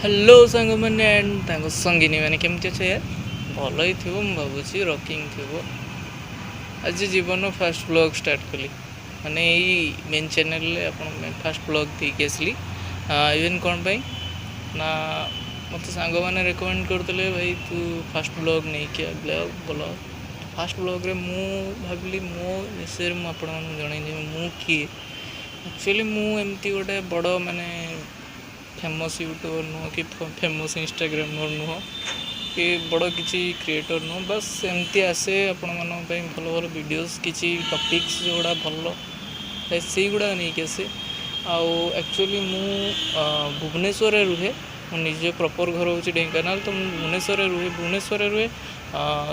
Hello ସାଙ୍ଗମାନେ and ତାଙ୍କ ସଙ୍ଗିନୀ ମାନେ, କେମିତି ଅଛ ୟାର? ଭଲ ହିଁ ଥିବ ମୁଁ ଭାବୁଛି, ରକିଂ ଥିବ। ଆଜି ଜୀବନ ଫାଷ୍ଟ ବ୍ଲଗ୍ ଷ୍ଟାର୍ଟ କଲି, ମାନେ ଏଇ ମେନ୍ ଚ୍ୟାନେଲରେ ଆପଣଙ୍କ ପାଇଁ ଫାଷ୍ଟ ବ୍ଲଗ୍ ଦେଇକି ଆସିଲି। ଇଭେନ୍ କ'ଣ ପାଇଁ ନା ମୋତେ ସାଙ୍ଗମାନେ ରେକମେଣ୍ଡ କରୁଥିଲେ, ଭାଇ ତୁ ଫାଷ୍ଟ ବ୍ଲଗ୍ ନେଇକି ବ୍ଲଗ୍ ବ୍ଲଗ୍। ଫାଷ୍ଟ ବ୍ଲଗ୍ରେ ମୁଁ ଭାବିଲି ମୋ ବିଷୟରେ ମୁଁ ଆପଣମାନଙ୍କୁ ଜଣେଇଦେବି ମୁଁ କିଏ। ଆକ୍ଚୁଆଲି ମୁଁ ଏମିତି ଗୋଟେ ବଡ଼ ମାନେ ଫେମସ୍ ୟୁଟ୍ୟୁବର୍ ନୁହଁ କି ଫେମସ୍ ଇନଷ୍ଟାଗ୍ରାମର୍ ନୁହଁ କି ବଡ଼ କିଛି କ୍ରିଏଟର୍ ନୁହଁ। ବାସ୍ ଏମିତି ଆସେ ଆପଣମାନଙ୍କ ପାଇଁ ଭଲ ଭଲ ଭିଡ଼ିଓସ୍, କିଛି ଟପିକ୍ସ ଯେଉଁଗୁଡ଼ା ଭଲ ଥାଏ ସେଇଗୁଡ଼ା ନେଇକି ଆସେ। ଆଉ ଆକ୍ଚୁଆଲି ମୁଁ ଭୁବନେଶ୍ୱରରେ ରୁହେ। ମୋ ନିଜ ପ୍ରପର୍ ଘର ହେଉଛି ଢେଙ୍କାନାଳ, ତ ମୁଁ ଭୁବନେଶ୍ୱରରେ ରୁହେ। ଭୁବନେଶ୍ୱରରେ ରୁହେ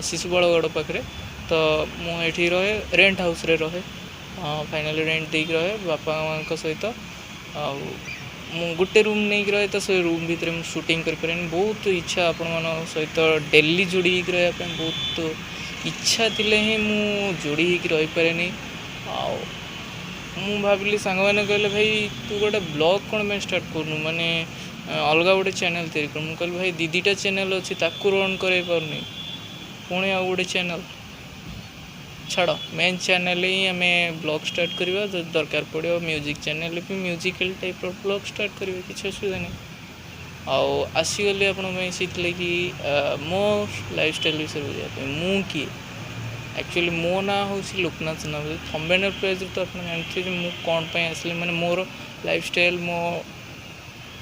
ଶିଶୁପାଳଗଡ଼ ପାଖରେ। ତ ମୁଁ ଏଠି ରହେ, ରେଣ୍ଟ ହାଉସ୍ରେ ରହେ, ଫାଇନାଲି ରେଣ୍ଟ ଦେଇକି ରହେ ବାପା ମାଆଙ୍କ ସହିତ। ଆଉ ମୁଁ ଗୋଟେ ରୁମ୍ ନେଇକି ରହେ, ତ ସେ ରୁମ୍ ଭିତରେ ମୁଁ ସୁଟିଂ କରିପାରେନି। ବହୁତ ଇଚ୍ଛା ଆପଣମାନଙ୍କ ସହିତ ଡେଲି ଯୋଡ଼ି ହେଇକି ରହିବା ପାଇଁ, ବହୁତ ଇଚ୍ଛା ଥିଲେ ହିଁ ମୁଁ ଯୋଡ଼ି ହେଇକି ରହିପାରେନି। ଆଉ ମୁଁ ଭାବିଲି, ସାଙ୍ଗମାନେ କହିଲେ, ଭାଇ ତୁ ଗୋଟେ ବ୍ଲଗ୍ କ'ଣ ପାଇଁ ଷ୍ଟାର୍ଟ କରୁନୁ, ମାନେ ଅଲଗା ଗୋଟେ ଚ୍ୟାନେଲ୍ ତିଆରି କର। ମୁଁ କହିଲି, ଭାଇ ଦୁଇଟା ଚ୍ୟାନେଲ୍ ଅଛି, ତାକୁ ରନ୍ କରେଇ ପାରୁନି, ପୁଣି ଆଉ ଗୋଟେ ଚ୍ୟାନେଲ୍? ଛାଡ଼, ମେନ୍ ଚ୍ୟାନେଲ୍ ହିଁ ଆମେ ବ୍ଲଗ୍ ଷ୍ଟାର୍ଟ କରିବା। ଯଦି ଦରକାର ପଡ଼ିବ ମ୍ୟୁଜିକ୍ ଚ୍ୟାନେଲ୍ ବି ମ୍ୟୁଜିକାଲ୍ ଟାଇପ୍ର ବ୍ଲଗ୍ ଷ୍ଟାର୍ଟ କରିବେ, କିଛି ଅସୁବିଧା ନାହିଁ। ଆଉ ଆସିଗଲି ଆପଣଙ୍କ ପାଇଁ ସେଥିଲାଗି ମୋ ଲାଇଫଷ୍ଟାଇଲ୍ ବିଷୟରେ ବୁଝିବା ପାଇଁ, ମୁଁ କିଏ। ଆକ୍ଚୁଆଲି ମୋ ନାଁ ହେଉଛି ଲୋକନାଥ ସେନାପତି। ଥମ୍ବନେଲ୍ ପେଜ୍ରୁ ତ ଆପଣ ଜାଣିଥିବେ ଯେ ମୁଁ କ'ଣ ପାଇଁ ଆସିଲି, ମାନେ ମୋର ଲାଇଫଷ୍ଟାଇଲ୍, ମୋ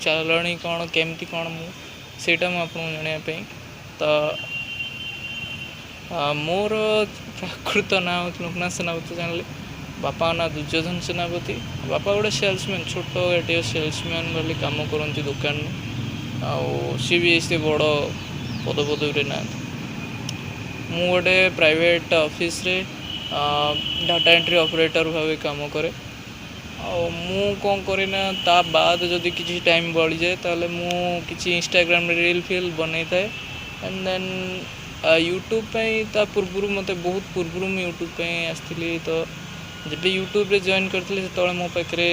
ଚଳଣି କ'ଣ, କେମିତି କ'ଣ ମୁଁ, ସେଇଟା ମୁଁ ଆପଣଙ୍କୁ ଜଣାଇବା ପାଇଁ। ତ ମୋର ପ୍ରାକୃତ ନାଁ ହେଉଛି ଲୋକନାଥ ସେନାପତି ଜାଣିଲେ। ବାପାଙ୍କ ନାଁ ଦୁର୍ଯ୍ୟୋଧନ ସେନାପତି। ବାପା ଗୋଟେ ସେଲ୍ସମ୍ୟାନ୍, ଛୋଟ ଗାଟିଏ ସେଲ୍ସମ୍ୟାନ୍ ବୋଲି କାମ କରନ୍ତି ଦୋକାନରେ। ଆଉ ସିଏ ବି ଏତେ ବଡ଼ ପଦପଦବୀରେ ନାହାନ୍ତି। ମୁଁ ଗୋଟେ ପ୍ରାଇଭେଟ୍ ଅଫିସରେ ଡାଟା ଏଣ୍ଟ୍ରି ଅପରେଟର୍ ଭାବେ କାମ କରେ। ଆଉ ମୁଁ କ'ଣ କରେ ନା ତା ବାଦ ଯଦି କିଛି ଟାଇମ୍ ବଳିଯାଏ, ତାହେଲେ ମୁଁ କିଛି ଇନଷ୍ଟାଗ୍ରାମରେ ରିଲ୍ ଫିଲ୍ ବନେଇଥାଏ। ଆଣ୍ଡ ଦେନ୍ ୟୁଟ୍ୟୁବ୍ ପାଇଁ ତା ପୂର୍ବରୁ, ମୋତେ ବହୁତ ପୂର୍ବରୁ ମୁଁ ୟୁଟ୍ୟୁବ୍ ପାଇଁ ଆସିଥିଲି। ତ ଯେବେ ୟୁଟ୍ୟୁବରେ ଜଏନ୍ କରିଥିଲି, ସେତେବେଳେ ମୋ ପାଖରେ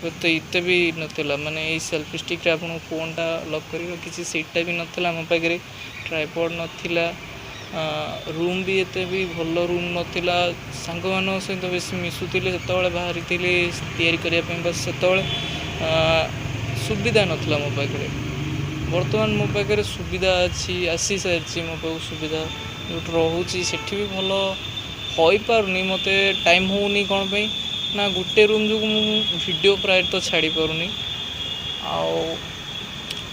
ହୁଏତ ଏତେ ବି ନଥିଲା, ମାନେ ଏଇ ସେଲ୍ଫି ଷ୍ଟିକ୍ରେ ଆପଣଙ୍କ ଫୋନ୍ଟା ଲକ୍ କରିବ କିଛି ସେଇଟା ବି ନଥିଲା ମୋ ପାଖରେ, ଟ୍ରାଇପଡ଼୍ ନଥିଲା, ରୁମ୍ ବି ଏତେ ବି ଭଲ ରୁମ୍ ନଥିଲା। ସାଙ୍ଗମାନଙ୍କ ସହିତ ବେଶୀ ମିଶୁଥିଲି ସେତେବେଳେ, ବାହାରିଥିଲି ତିଆରି କରିବା ପାଇଁ। ବାସ୍ ସେତେବେଳେ ସୁବିଧା ନଥିଲା ମୋ ପାଖରେ। ବର୍ତ୍ତମାନ ମୋ ପାଖରେ ସୁବିଧା ଅଛି, ଆସିସାରିଛି ମୋ ପାଖକୁ ସୁବିଧା। ଯେଉଁଠି ରହୁଛି ସେଠି ବି ଭଲ ହୋଇପାରୁନି, ମୋତେ ଟାଇମ୍ ହେଉନି। କ'ଣ ପାଇଁ ନା ଗୋଟେ ରୁମ୍ ଯୋଗୁଁ ମୁଁ ଭିଡ଼ିଓ ପ୍ରାୟତଃ ଛାଡ଼ି ପାରୁନି। ଆଉ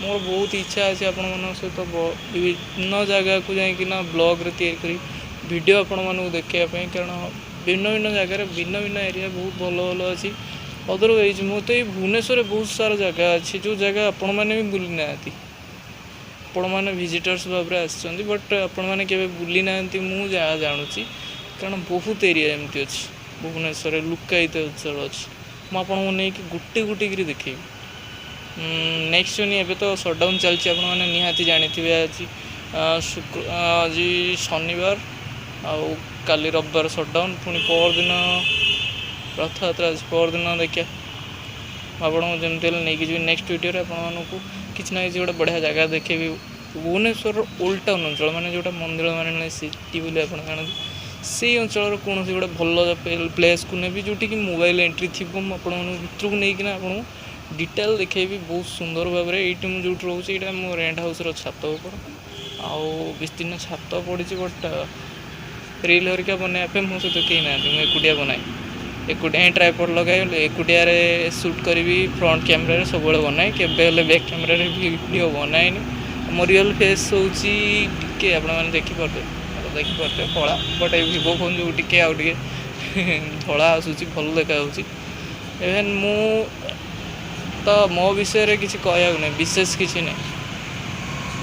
ମୋର ବହୁତ ଇଚ୍ଛା ଅଛି ଆପଣମାନଙ୍କ ସହିତ ବିଭିନ୍ନ ଜାଗାକୁ ଯାଇକିନା ବ୍ଲଗ୍ରେ ତିଆରି କରି ଭିଡ଼ିଓ ଆପଣମାନଙ୍କୁ ଦେଖାଇବା ପାଇଁ, କାରଣ ଭିନ୍ନ ଭିନ୍ନ ଜାଗାରେ ଭିନ୍ନ ଭିନ୍ନ ଏରିଆ ବହୁତ ଭଲ ଭଲ ଅଛି। ଅଦରୱାଇଜ୍ ମୁଁ ତ ଏଇ ଭୁବନେଶ୍ୱରରେ ବହୁତ ସାରା ଜାଗା ଅଛି, ଯେଉଁ ଜାଗା ଆପଣମାନେ ବି ବୁଲି ନାହାନ୍ତି। ଆପଣମାନେ ଭିଜିଟର୍ସ ଭାବରେ ଆସିଛନ୍ତି, ବଟ୍ ଆପଣମାନେ କେବେ ବୁଲି ନାହାନ୍ତି ମୁଁ ଯାହା ଜାଣୁଛି, କାରଣ ବହୁତ ଏରିଆ ଏମିତି ଅଛି ଭୁବନେଶ୍ୱରରେ, ଲୁକାୟିତ ଅଞ୍ଚଳ ଅଛି। ମୁଁ ଆପଣଙ୍କୁ ନେଇକି ଗୋଟେ ଗୋଟେ କରି ଦେଖେଇବି। ନେକ୍ସଟ ଶୁନି, ଏବେ ତ ସଟ୍ଡାଉନ୍ ଚାଲିଛି, ଆପଣମାନେ ନିହାତି ଜାଣିଥିବେ। ଆଜି ଶୁକ୍ର, ଆଜି ଶନିବାର ଆଉ କାଲି ରବିବାର ସଟ୍ଡାଉନ୍, ପୁଣି ପରଦିନ ରଥଯାତ୍ରା ଅଛି। ପରଦିନ ଦେଖିବା, ମୁଁ ଆପଣଙ୍କୁ ଯେମିତି ହେଲେ ନେଇକି ଯିବି। ନେକ୍ସଟ ଭିଡ଼ିଓରେ ଆପଣମାନଙ୍କୁ କିଛି ନା କିଛି ଗୋଟେ ବଢ଼ିଆ ଜାଗା ଦେଖେଇବି। ଭୁବନେଶ୍ୱରର ଓଲ୍ଡ ଟାଉନ୍ ଅଞ୍ଚଳ, ମାନେ ଯେଉଁଟା ମନ୍ଦିର ମାଳିନୀ ସିଟି ବୋଲି ଆପଣ ଜାଣନ୍ତି, ସେଇ ଅଞ୍ଚଳର କୌଣସି ଗୋଟେ ଭଲ ପ୍ଲେସ୍କୁ ନେବି, ଯେଉଁଠିକି ମୋବାଇଲ୍ ଏଣ୍ଟ୍ରି ଥିବ। ମୁଁ ଆପଣମାନଙ୍କୁ ଭିତରକୁ ନେଇକିନା ଆପଣଙ୍କୁ ଡିଟେଲ୍ ଦେଖେଇବି ବହୁତ ସୁନ୍ଦର ଭାବରେ। ଏଇଠି ମୁଁ ଯେଉଁଠି ରହୁଛି, ଏଇଟା ମୋ ରେଣ୍ଟ ହାଉସ୍ର ଛାତ ଉପର। ଆଉ ବିସ୍ତୀର୍ଣ୍ଣ ଛାତ ପଡ଼ିଛି, ବଟ୍ ରିଲ୍ ହରିକା ବନେଇବା ପାଇଁ ମୋ ସହିତ କେହି ନାହାନ୍ତି। ମୁଁ ଏକୁଟିଆ ବନାଏ, ଏକୁଟିଆ ହିଁ ଟ୍ରାଇପଡ଼୍ ଲଗାଏ, ଏକୁଟିଆରେ ସୁଟ୍ କରିବି। ଫ୍ରଣ୍ଟ କ୍ୟାମେରାରେ ସବୁବେଳେ ବନାଏ, କେବେ ହେଲେ ବ୍ୟାକ୍ କ୍ୟାମେରାରେ ଭିଡ଼ିଓ ବନାଏନି। ମୋ ରିଅଲ୍ ଫେସ୍ ହେଉଛି ଟିକେ ଆପଣମାନେ ଦେଖିପାରୁଥିବେ, ଦେଖିପାରୁଥିବେ କଳା, ବଟ୍ ଏ ଭିଭୋ ଫୋନ୍ ଯୋଗୁଁ ଟିକେ ଆଉ ଟିକେ ଧଳା ଆସୁଛି, ଭଲ ଦେଖାଯାଉଛି। ଇଭେନ୍ ମୁଁ ତ ମୋ ବିଷୟରେ କିଛି କହିବାକୁ ନାହିଁ, ବିଶେଷ କିଛି ନାହିଁ।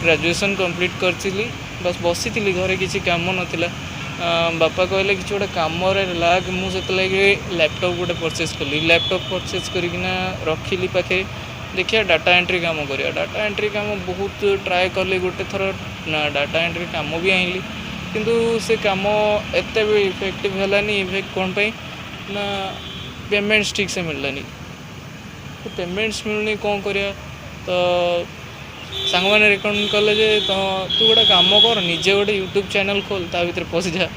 ଗ୍ରାଜୁଏସନ୍ କମ୍ପ୍ଲିଟ୍ କରିଥିଲି, ବାସ୍ ବସିଥିଲି ଘରେ, କିଛି କାମ ନଥିଲା। ବାପା କହିଲେ କିଛି ଗୋଟେ କାମରେ ଲାଗ। ମୁଁ ସେଥିଲାଗି ଲ୍ୟାପଟପ୍ ଗୋଟେ ପରଚେସ୍ କଲି। ଲ୍ୟାପଟପ୍ ପରଚେସ୍ କରିକିନା ରଖିଲି ପାଖରେ, ଦେଖିବା ଡାଟା ଏଣ୍ଟ୍ରି କାମ କରିବା। ଡାଟା ଏଣ୍ଟ୍ରି କାମ ବହୁତ ଟ୍ରାଏ କଲି। ଗୋଟେ ଥର ଡାଟା ଏଣ୍ଟ୍ରି କାମ ବି ଆଣିଲି, କିନ୍ତୁ ସେ କାମ ଏତେ ବି ଇଫେକ୍ଟିଭ୍ ହେଲାନି। ଇଫେକ୍ଟ କ'ଣ ପାଇଁ ନା ପେମେଣ୍ଟ ଠିକ୍ ସେ ମିଳିଲାନି। ପେମେଣ୍ଟସ୍ ମିଳୁନି, କ'ଣ କରିବା? ତ ସାଙ୍ଗମାନେ ରେକମେଣ୍ଡ କଲେ ଯେ ତ ତୁ ଗୋଟେ କାମ କର, ନିଜେ ଗୋଟେ ୟୁଟ୍ୟୁବ୍ ଚ୍ୟାନେଲ୍ ଖୋଲ, ତା ଭିତରେ ପଶିଯା।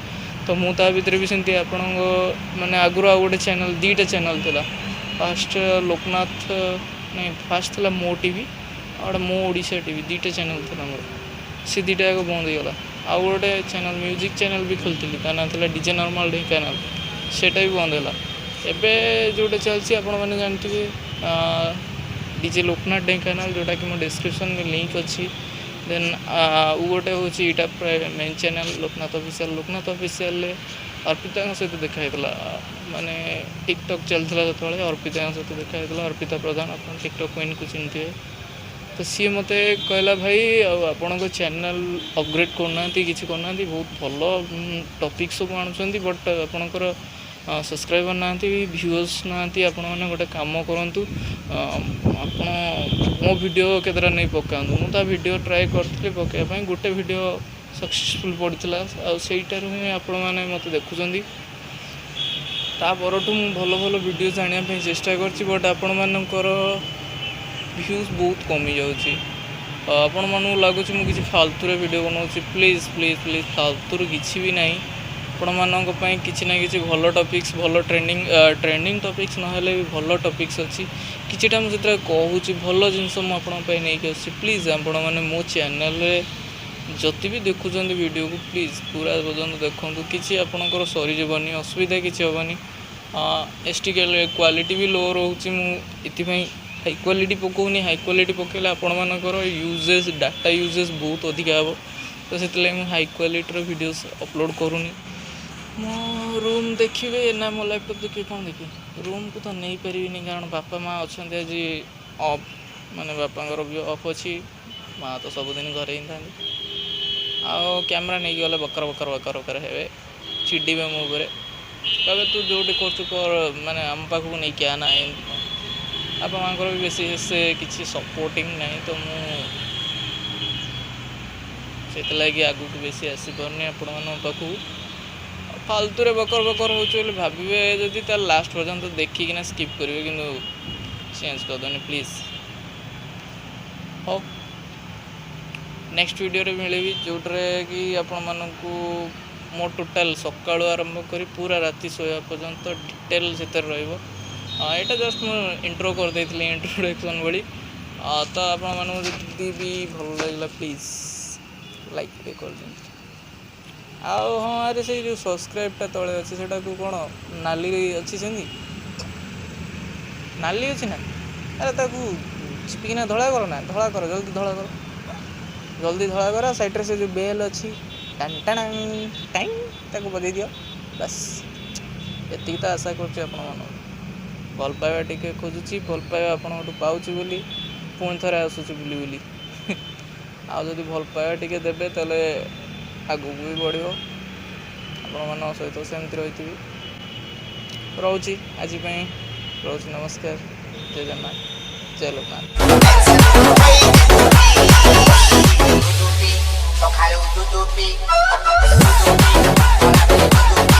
ତ ମୁଁ ତା ଭିତରେ ବି ସେମିତି ଆପଣଙ୍କ ମାନେ ଆଗରୁ ଆଉ ଗୋଟେ ଚ୍ୟାନେଲ୍, ଦୁଇଟା ଚ୍ୟାନେଲ୍ ଥିଲା। ଫାଷ୍ଟ ଲୋକନାଥ, ନାଇଁ, ଫାଷ୍ଟ ଥିଲା ମୋ ଟିଭି ଆଉ ଗୋଟେ ମୋ ଓଡ଼ିଶା ଟିଭି। ଦୁଇଟା ଚ୍ୟାନେଲ୍ ଥିଲା ମୋର। ସେ ଦୁଇଟା ଯାକ ବନ୍ଦ ହେଇଗଲା। ଆଉ ଗୋଟେ ଚ୍ୟାନେଲ୍, ମ୍ୟୁଜିକ୍ ଚ୍ୟାନେଲ୍ ବି ଖୋଲିଥିଲି, ତା ନାଁ ଥିଲା ଡିଜେ ନର୍ମାଲ୍ ଢେଙ୍କାନାଳ। ସେଇଟା ବି ବନ୍ଦ ହେଲା। ଏବେ ଯେଉଁଟା ଚାଲିଛି ଆପଣମାନେ ଜାଣିଥିବେ, ଡିଜେ ଲୋକନାଥ ଢେଙ୍କାନାଳ, ଯେଉଁଟାକି ମୋ ଡିସ୍କ୍ରିପ୍ସନ୍ରେ ଲିଙ୍କ୍ ଅଛି। ଦେନ୍ ଆଉ ଗୋଟେ ହେଉଛି ଏଇଟା ପ୍ରାୟ main channel Loknath official. Loknath ଅଫିସିଆଲ୍ରେ ଅର୍ପିତାଙ୍କ ସହିତ ଦେଖା ହେଇଥିଲା। ମାନେ ଟିକଟକ୍ ଚାଲିଥିଲା ସେତେବେଳେ, ଅର୍ପିତାଙ୍କ ସହିତ ଦେଖା ହେଇଥିଲା। ଅର୍ପିତା ପ୍ରଧାନ, ଆପଣ ଟିକଟକ୍ କୁଇନ୍କୁ ଚିହ୍ନିଥିବେ। ତ ସିଏ ମୋତେ କହିଲା, ଭାଇ, ଆଉ ଆପଣଙ୍କ ଚ୍ୟାନେଲ୍ ଅପଗ୍ରେଡ଼ କରୁନାହାନ୍ତି, କିଛି କରୁନାହାନ୍ତି, ବହୁତ ଭଲ ଟପିକ୍ ସବୁ ଆଣୁଛନ୍ତି, ବଟ୍ ଆପଣଙ୍କର ସବସ୍କ୍ରାଇବର୍ ନାହାନ୍ତି, ଭିଉଅର୍ସ ନାହାନ୍ତି। ଆପଣମାନେ ଗୋଟେ କାମ କରନ୍ତୁ, ଆପଣ ମୋ ଭିଡ଼ିଓ କେତେଟା ନେଇ ପକାନ୍ତୁ। ମୁଁ ତା ଭିଡ଼ିଓ ଟ୍ରାଏ କରିଥିଲି ପକାଇବା ପାଇଁ। ଗୋଟେ ଭିଡ଼ିଓ ସକ୍ସେସଫୁଲ୍ ପଡ଼ିଥିଲା ଆଉ ସେଇଟାରୁ ହିଁ ଆପଣମାନେ ମୋତେ ଦେଖୁଛନ୍ତି। ତା ପରଠୁ ମୁଁ ଭଲ ଭଲ ଭିଡ଼ିଓଜ୍ ଆଣିବା ପାଇଁ ଚେଷ୍ଟା କରିଛି, ବଟ୍ ଆପଣମାନଙ୍କର ଭ୍ୟୁଜ୍ ବହୁତ କମିଯାଉଛି। ଆପଣମାନଙ୍କୁ ଲାଗୁଛି ମୁଁ କିଛି ଫାଲତୁରେ ଭିଡ଼ିଓ ବନାଉଛି। ପ୍ଲିଜ୍, ପ୍ଲିଜ୍, ପ୍ଲିଜ୍, ଫାଲତୁରୁ କିଛି ବି ନାହିଁ। ଆପଣମାନଙ୍କ ପାଇଁ କିଛି ନା କିଛି ଭଲ ଟପିକ୍ସ, ଭଲ ଟ୍ରେଣ୍ଡିଂ ଟ୍ରେଣ୍ଡିଂ ଟପିକ୍ସ ନହେଲେ ବି ଭଲ ଟପିକ୍ସ ଅଛି। କିଛିଟା ମୁଁ ସେଥିରେ କହୁଛି, ଭଲ ଜିନିଷ ମୁଁ ଆପଣଙ୍କ ପାଇଁ ନେଇକି ଆସୁଛି। ପ୍ଲିଜ୍, ଆପଣମାନେ ମୋ ଚ୍ୟାନେଲରେ ଯଦି ବି ଦେଖୁଛନ୍ତି ଭିଡ଼ିଓକୁ, ପ୍ଲିଜ୍ ପୁରା ପର୍ଯ୍ୟନ୍ତ ଦେଖନ୍ତୁ। କିଛି ଆପଣଙ୍କର ସରିଯିବନି, ଅସୁବିଧା କିଛି ହେବନି। ଏଚ୍ ଡି କ୍ୱାଲିଟି ବି ଲୋ ରହୁଛି। ମୁଁ ଏଥିପାଇଁ ହାଇ କ୍ୱାଲିଟି ପକାଉନି। ହାଇ କ୍ୱାଲିଟି ପକାଇଲେ ଆପଣମାନଙ୍କର ୟୁଜେସ୍, ଡାଟା ୟୁଜେସ୍ ବହୁତ ଅଧିକା ହେବ। ତ ସେଥିଲାଗି ମୁଁ ହାଇ କ୍ୱାଲିଟିର ଭିଡ଼ିଓସ୍ ଅପଲୋଡ଼ କରୁନି। ମୋ ରୁମ୍ ଦେଖିବେ ନା ମୋ ଲ୍ୟାପଟପ୍ ଦେଖିବେ, କ'ଣ ଦେଖିବେ? ରୁମ୍କୁ ତ ନେଇପାରିବିନି, କାରଣ ବାପା ମା' ଅଛନ୍ତି ଆଜି ଅଫ୍, ମାନେ ବାପାଙ୍କର ବି ଅଫ୍ ଅଛି, ମା' ତ ସବୁଦିନ ଘରେ ହିଁ ଥାନ୍ତି। ଆଉ କ୍ୟାମେରା ନେଇକି ଗଲେ ବକର ବକର ବକର ବକର ହେବେ, ଚିଡ଼ିବେ ମୋ ଉପରେ, କହିବେ ତୁ ଯେଉଁଠି କରୁଛୁ କର, ମାନେ ଆମ ପାଖକୁ ନେଇକି ଆ ନା, ଏମିତି କ'ଣ। ବାପା ମାଆଙ୍କର ବି ବେଶୀ ସେ କିଛି ସପୋର୍ଟିଂ ନାହିଁ। ତ ମୁଁ ସେଥିଲାଗି ଆଗକୁ ବେଶୀ ଆସିପାରୁନି ଆପଣମାନଙ୍କ ପାଖକୁ। ଫାଲତୁରେ ବକର ବକର ହେଉଛି ବୋଲି ଭାବିବେ ଯଦି, ତାହେଲେ ଲାଷ୍ଟ ପର୍ଯ୍ୟନ୍ତ ଦେଖିକିନା ସ୍କିପ୍ କରିବେ, କିନ୍ତୁ ଚେଞ୍ଜ କରିଦେବେନି ପ୍ଲିଜ୍। ହଉ, ନେକ୍ସଟ ଭିଡ଼ିଓରେ ମିଳିବି, ଯେଉଁଥିରେ କି ଆପଣମାନଙ୍କୁ ମୋ ଟୋଟାଲ୍ ସକାଳୁ ଆରମ୍ଭ କରି ପୁରା ରାତି ଶୋଇବା ପର୍ଯ୍ୟନ୍ତ ଡିଟେଲ୍ ସେଥିରେ ରହିବ। ଏଇଟା ଜଷ୍ଟ ମୁଁ ଇଣ୍ଟ୍ରୋ କରିଦେଇଥିଲି, ଇଣ୍ଟ୍ରୋଡକ୍ସନ୍ ଭଳି। ତ ଆପଣମାନଙ୍କୁ ଯଦି ବି ଭଲ ଲାଗିଲା, ପ୍ଲିଜ୍ ଲାଇକ୍ ଟିକେ କରିଦିଅନ୍ତୁ। ଆଉ ହଁ, ଆରେ ସେଇ ଯେଉଁ ସବସ୍କ୍ରାଇବ୍ଟା ତଳେ ଅଛି, ସେଇଟାକୁ କ'ଣ ନାଲି ଅଛି? ସେମିତି ନାଲି ଅଛି ନା? ଆରେ ତାକୁ ଚିପିକିନା ଧଳା କର ନା, ଧଳା କର, ଜଲ୍ଦି ଧଳା କର, ଜଲ୍ଦି ଧଳା କର। ସାଇଡ଼୍ରେ ସେ ଯେଉଁ ବେଲ୍ ଅଛି, ଟାନ୍ ଟାଣାଂ ଟାଇଂ, ତାକୁ ବଜେଇ ଦିଅ। ବାସ୍, ଏତିକି ତ ଆଶା କରୁଛି ଆପଣମାନଙ୍କୁ। ଭଲ ପାଇବା ଟିକେ ଖୋଜୁଛି, ଭଲ ପାଇବା ଆପଣଙ୍କଠୁ ପାଉଛି ବୋଲି ପୁଣି ଥରେ ଆସୁଛି ବୁଲି ବୁଲି। ଆଉ ଯଦି ଭଲ ପାଇବା ଟିକେ ଦେବେ, ତାହେଲେ ଆଗକୁ ବି ବଢ଼ିବ। ଆପଣମାନଙ୍କ ସହିତ ସେମିତି ରହିଥିବି। ରହୁଛି, ଆଜି ପାଇଁ ରହୁଛି। ନମସ୍କାର, ଜୟ ଜଗନ୍ନାଥ, ଜୟ ଲୋକନାଥ। ଦୁଦୁ ପି, ସକାଳୁ ଦୁଦୁ ପି, ଦୁଦୁ ପି।